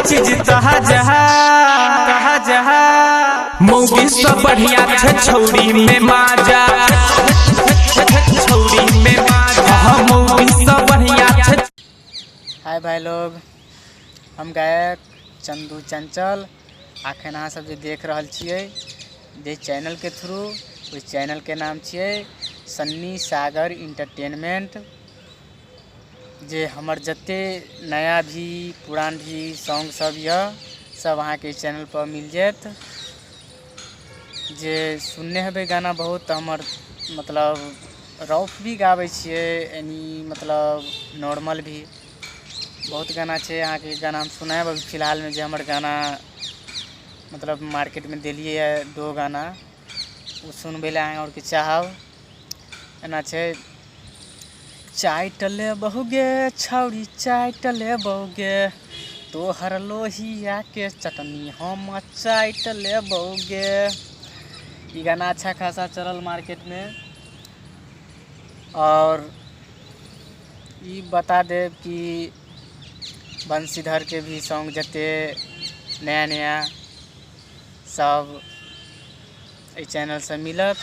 चीज ताजा ताजा। मौगी सब बढ़िया छे छौरी में माजा, छौरी में माजा। मौगी सब बढ़िया छे। हाय भाई लोग, हम गायक चंदू चंचल। अखन अहाँ सब जे देख रहल छियै जे चैनल के थ्रू, ओहि चैनल के नाम छियै सन्नी सागर इंटरटेनमेंट। जे हमर जते नया भी पुरान भी सॉन्ग सब यऽ सब अहाँके चैनल पर मिल जायत। जे सुनने हेबै गाना बहुत, हमर मतलब रॉफ भी गाबै छियै, यानी मतलब नॉर्मल भी बहुत गाना छै। अहाँके गाना हम सुनायब अभी फिलहालमे, जे हमर गाना मतलब मार्केटमे देलियै यऽ दो गाना, ओ सुनबै लए अहाँ आओरके चाहब। एना छै, चाटि लेबहु गे छौरी चाटि लेबहु गे, तोहर लोहियाके चटनी हम चाटि लेबहु गे। ई गाना अच्छा खासा चलल मार्केटमे। और ई बता देब कि बंशीधर के भी सॉन्ग जते नया नया सब एहि चैनलसँ मिलत,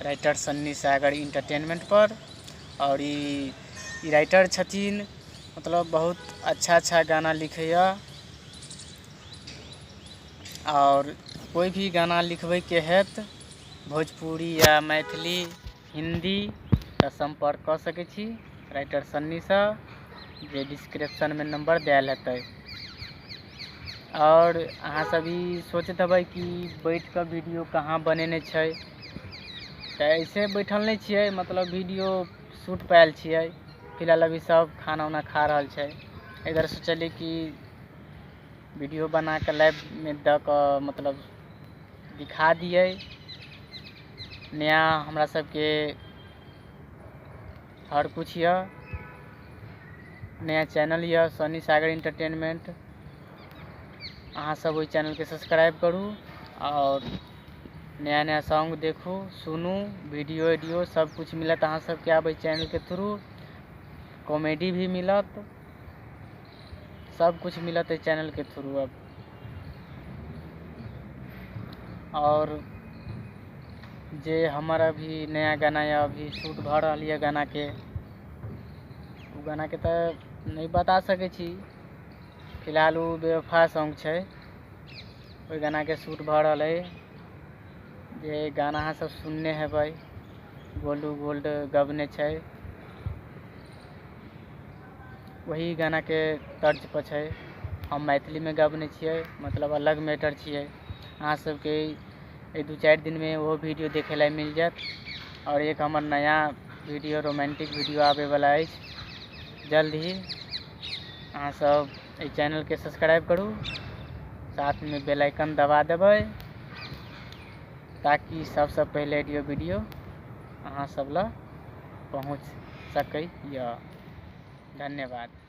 राइटर सन्नी सागर इंटरटेनमेंट पर। और ई राइटर छथिन, मतलब बहुत अच्छा अच्छा गाना लिखैया। और कोई भी गाना लिखबैके हैत भोजपुरी या मैथिली हिंदी तऽ सम्पर्क कऽ सकै छी राइटर सन्नीसँ, जे डिस्क्रिप्शनमे नंबर देल हेतै। आओर अहाँ सब ई सोचैत हेबै कि बैठ कऽ वीडियो कहाँ बनेने छै, तऽ ऐसे बैठल नहि छियै, मतलब वीडियो शूट पर आयल छियै। फिलहाल अभी सब खाना उना खा रहल छै। इधर सोचलियै कि वीडियो बना कऽ लाइवमे दऽ कऽ मतलब दिखा दियै नया हमरा सबके हर कुछ यऽ। नया चैनल यऽ सनी सागर इंटरटेनमेंट। अहाँ सब ओहि चैनलके सब्सक्राइब करू और नया नया सॉन्ग देखू सुनू, वीडियो वीडियो सब कुछ मिलत अहाँ सबके आब एहि चैनलके थ्रू। कॉमेडी भी मिलत, सब कुछ मिलत एहि चैनलके थ्रू अब। और जे हमर अभी नया गाना यऽ अभी शूट भऽ रहल यऽ गानाके, ओ गानाके तऽ नहि बता सकै छी फिलहाल, ओ बेवफा सॉन्ग छै, ओहि गानाके शूट भऽ रहल अइ। जे गाना अहाँ सब सुनने हेबै, गोलू गोल्ड गबने छै, वही गानाके तर्ज पर छै। हम मैथिलीमे गबने छियै, मतलब अलग मैटर छियै। अहाँ सबके एहि 2-4 दिनमे ओहो वीडियो देखै लए मिल जायत। आओर एक हमर नया वीडियो रोमांटिक वीडियो आबैवला अछि जल्द ही। अहाँ सब एहि चैनलके सब्सक्राइब करू, साथमे बेल आइकन दबा देबै ताकि सबसँ पहिले ऑडियो वीडियो अहाँ सब लग पहुँच सकैए। धन्यवाद।